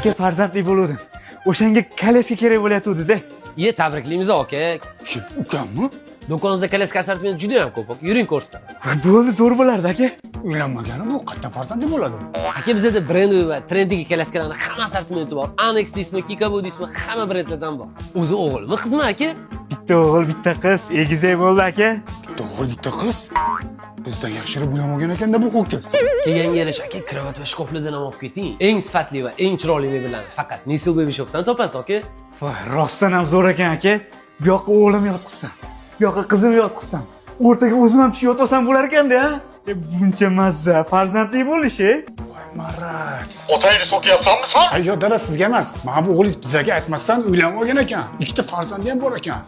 Aka, farzandli bo'luvdim. O'shanga kolyaska kerak bo'layotgandi-da. Iye, tabriklaymiz, aka. Shu ukammi? Do'konimizda kolyaska assortimenti juda ham ko'p, aka. Yuring, ko'rsataman. Bo'ldi, zo'r bo'lardi, aka. Uylanmagani bu qayerdan farzandli bo'ladi? Aka, bizada brendli va trendigi kolyaskalarni hamma assortimenti bor. Anex deysizmi, Kikabo deysizmi, hamma brendlardan bor. O'zi o'g'ilmi, qizmi, aka? Bitta o'g'il, bitta qiz, egizak bo'ldi, aka. Bitta o'g'il, bitta qiz. Bizdan yashirib uylanmagan ekanda bu ho'kiz. Kelganga yarasha, aka, krovat va shkaflardan ham olib keting. Eng sifatli va eng chiroyli mebellarni faqat Nisil Baby Shop'dan topasiz, aka. Voy, rostdan ham zo'r ekan, aka. Bu yoqqa o'g'lim yotqizsam, bu yoqqa qizim yotqizsam, o'rtaga o'zim ham tushib yotolsam bo'lar ekanda, a? E, buncha mazza, farzandli bo'lish, e? Voy maraz. Otangni so'kyapsanmi san? Ay yo'q, dada, sizga emas. Mana bu o'g'lingiz bizlarga aytmasdan uylanib olgan ekan. Ikkita farzandi ham bor ekan.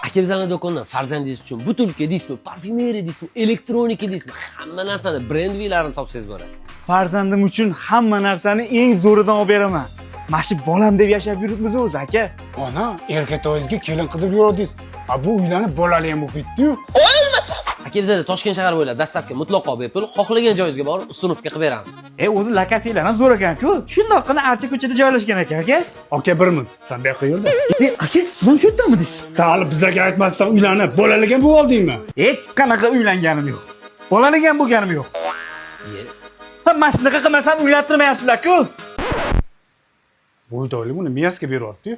Aka, bizlarning do'kondan farzandingiz uchun бутылка deysizmi, parfyumeriya deysizmi, elektronika deysizmi, hamma narsani brendvilarini topsangiz bo'ladi. Farzandim uchun hamma narsani eng zo'ridan olib beraman. Mana shu bolam deb yashab yuribmiz o'zi, aka. Ona, erkatoyingizga kelin qilib yurardingiz. A bu uylanib bolali ham bo'lib ketdi-yu. Aka, bizada Toshkent shahar bo'ylab доставка mutlaqo bepul, xohlagan joyingizga borib установка qilib beramiz. E, o'zi lokatsiyalar ham zo'r ekan-ku. Shundoqqina Archa ko'chada joylashgan ekan, aka. Aka, bir minut. Sen bu yoqqa yurda. E, aka, siz ham shu yerdamidingiz? Sen hali bizlarga aytmasdan uylanib, bolali ham bo'lib oldingmi? Hech qanaqa uylanganim yo'q. Bolali ham bo'lganim yo'q. Iye. Ha, mana shunaqa qilmasam uylantirmayapsizlar-ku. Bo'ydoyli buni miyasiga beryapti-yu.